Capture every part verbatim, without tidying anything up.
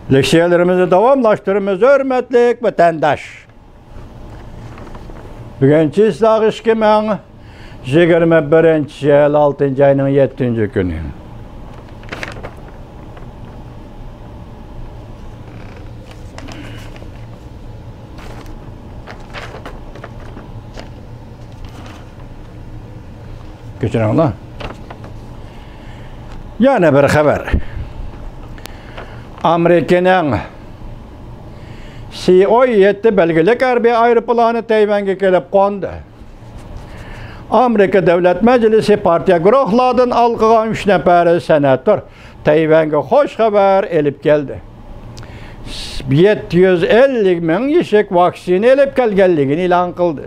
لېكسىيەلىرىمىزنى داۋاملاشتۇرىمىز، ھۆرمەتلىك ۋەتەنداش. بۈگۈن چىسلاغ ئىككى مىڭ يىگىرمە بىرىنچى يىل ئالتىنچى ئاينىڭ يەتتىنچى كۈنى. كەچۈرۈڭلار. يەنە بىر خەۋەر. ئامېرىكىنىڭ سى ئون يەتتە بەلگىلىك ھەربىي ئايروپىلانى تەيۋەنگە كېلىپ قوندى. ئامېرىكا دۆلەت مەجلىسى پارتىيە گۇرۇھلاردىن ھالقىغان ئۈچ نەپەر سېناتور تەيۋەنگە خوش خەۋەر ئېلىپ كەلدى. يەتتە يۈز ئەللىك مىڭ يۈشۈك ۋاكسىنا ئېلىپ كەلگەنلىكىنى ئېلان قىلدى.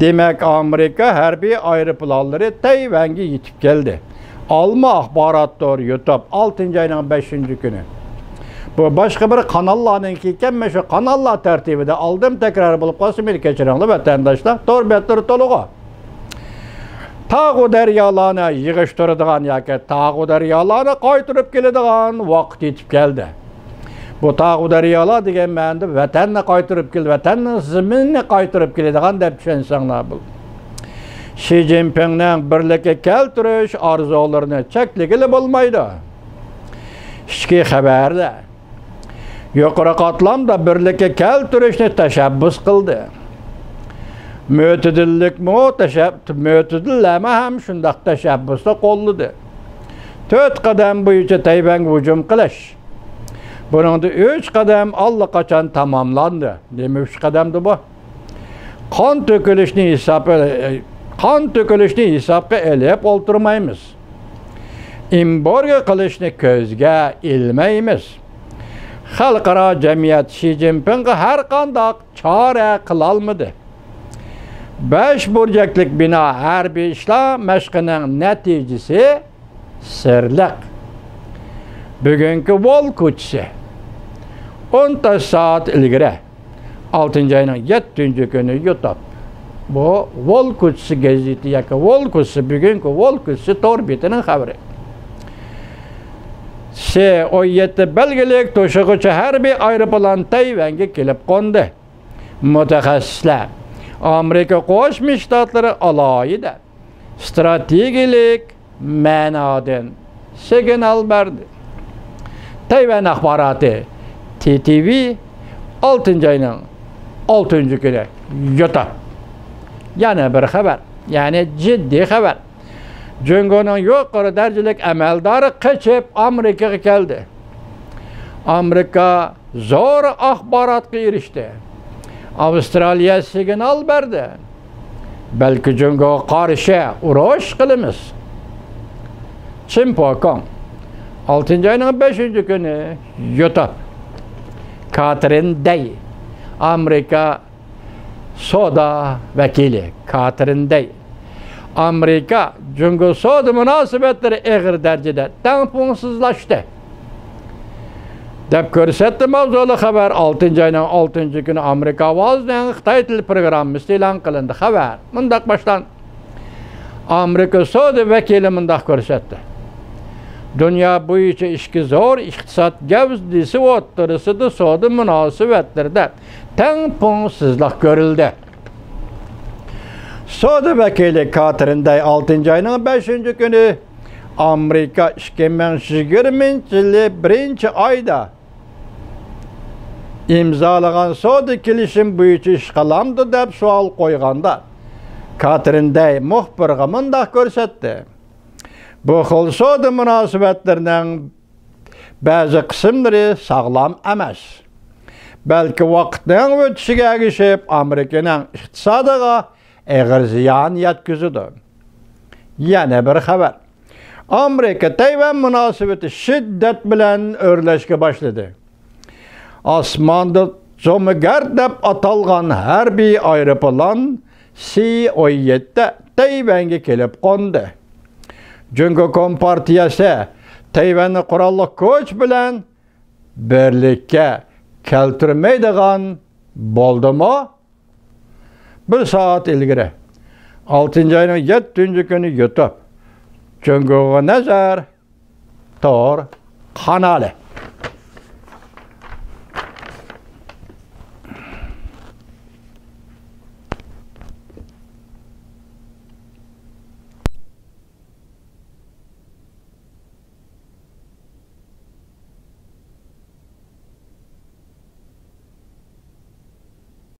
دېمەك، ئامېرىكا ھەربىي ئايروپىلانلىرى تەيۋەنگە يېتىپ كەلدى. ئالما ئاخبارات تور يۇتۇپ، ئالتىنچى ئاينىڭ بەشىنچى كۈنى. بۇ باشقا بىر قاناللارنىڭكى ئىكەن، مەن شۇ قاناللار تەرتىپىدە ئالدىم، تەكرار بولۇپ قالسا مېنى كەچۈرۈڭلار، ۋەتەنداشلار. تور بەتلىرى تولىغۇ. تاغۇ دەريالارنى يىغىشتۇرىدىغان ياكى تاغۇ دەريالارنى قايتۇرۇپ كېلىدىغان ۋاقىت يېتىپ كەلدى. بۇ تاغۇ دەريالار دېگەن مەنىدە ۋەتەننى قايتۇرۇپ كېل-، ۋەتەننىڭ زېمىنىنى قايتۇرۇپ كېلىدىغان دەپ چۈشەنسەڭلار بولىدۇ. شى جىنپىڭنىڭ بىرلىككە كەلتۈرۈش ئارزۇلىرىنى چەكلىگىلى بولمايدۇ. ئىچكى خەۋەرلەر. يۇقىرى قاتلامدا بىرلىككە كەلتۈرۈشنى تەشەببۇس قىلدى. مۆتىدىللىكمۇ تەشەب-، مۆتىدىللەرمۇ ھەم شۇنداق تەشەببۇسنى قوللىدى. تۆت قەدەم بويىچە تەيۋەنگە ھۇجۇم قىلىش. بۇنىڭدا ئۈچ قەدەم ئاللىقاچان تاماملاندى. نېمە ئۈچ قەدەمدۇ بۇ؟ قان تۆكۈلۈشنى ھېساب-، قان تۆكۈلۈشنى ھېسابقا ئېلىپ ئولتۇرمايمىز. ئېمبارگو قىلىشنى كۆزگە ئىلمايمىز. خەلقئارا جەمئىيەت شى جىنپىڭغا ھەرقانداق چارە قىلالمىدى. بەش بۇرجەكلىك بىنا ھەربىي ئىشلار مەشقىنىڭ نەتىجىسى سىرلىق. بۈگۈنكى ۋول كوچىسى. ئون تاش سائەت ئىلگىرى، ئالتىنچى ئاينىڭ يەتتىنچى كۈنى يۇتۇپ. بۇ ۋول كوچىسى گېزىتى ياكى ۋول كوچىسى، بۈگۈنكى ۋول كوچىسى تور بېتىنىڭ خەۋىرى. سى ئون يەتتە بەلگىلىك توشۇغۇچى ھەربىي ئايروپىلان تەيۋەنگە كېلىپ قوندى. مۇتەخەسسىسلەر، ئامېرىكا قوشما شتاتلىرى ئالاھىدە ستراتېگىيەلىك مەنادىن سىگنال بەردى. تەيۋەن ئاخباراتى تى تى ۋى ئالتىنچى ئاينىڭ ئالتىنچى كۈنى يۇتۇپ. يەنە بىر خەۋەر، يەنى جىددىي خەۋەر. جۇڭگونىڭ يۇقىرى دەرىجىلىك ئەمەلدارى قېچىپ ئامېرىكىغا كەلدى. ئامېرىكا زور ئاخباراتقا ئېرىشتى. ئاۋسترالىيە سىگنال بەردى. بەلكى جۇڭگوغا قارشى ئۇرۇش قىلىمىز. چىن پوكوڭ، ئالتىنچى ئاينىڭ بەشىنچى كۈنى يۇتۇپ. كاترىن دەي، ئامېرىكا سودا ۋەكىلى كاترىن دەي، ئامېرىكا جۇڭگو سودا مۇناسىۋەتلىرى ئېغىر دەرىجىدە تەڭپۇڭسىزلاشتى، دەپ كۆرسەتتى ماۋزۇلۇق خەۋەر. ئالتىنچى ئاينىڭ ئالتىنچى كۈنى ئامېرىكا ئاۋازىنىڭ خىتاي تىل پروگراممىسى ئېلان قىلىندى. خەۋەر مۇنداق باشلاندى. ئامېرىكا سودا ۋەكىلى مۇنداق كۆرسەتتى: دۇنيا بويىچە ئىككى زور ئىقتىساد گەۋدىسى ئوتتۇرىسىدا سودا مۇناسىۋەتلىرىدە تەڭپۇڭسىزلىق كۆرۈلدى. سودا ۋەكىلى كاترىن دەي ئالتىنچى ئاينىڭ بەشىنچى كۈنى ئامېرىكا ئىككى مىڭ يىگىرمىنچى يىلى بىرىنچى ئايدا ئىمزالىغان سودا كېلىشىم بويىچە ئىش قىلامدۇ دەپ سوئال قويغاندا، كاترىن دەي مۇخبىرغا مۇنداق كۆرسەتتى: بۇ خىل سودا مۇناسىۋەتلىرىنىڭ بەزى قىسىملىرى ساغلام ئەمەس. بەلكى ۋاقىتنىڭ ئۆتۈشىگە ئەگىشىپ، ئامېرىكىنىڭ ئىقتىسادىغا ئېغىر زىيان يەتكۈزىدۇ. يەنە بىر خەۋەر. ئامېرىكا تەيۋەن مۇناسىۋىتى شىددەت بىلەن ئۆرلەشكە باشلىدى. ئاسماندا زومىگەر دەپ ئاتالغان ھەربىي ئايروپىلان سى ئون يەتتە تەيۋەنگە كېلىپ قوندى. جۇڭگو كومپارتىيەسى تەيۋەننى قوراللىق كۈچ بىلەن بىرلىككە كەلتۈرمەيدىغان بولدىمۇ؟ بىر سائەت ئىلگىرى، ئالتىنچى ئاينىڭ يەتتىنچى كۈنى يۇتۇپ، جۇڭگوغا نەزەر تور قانالى.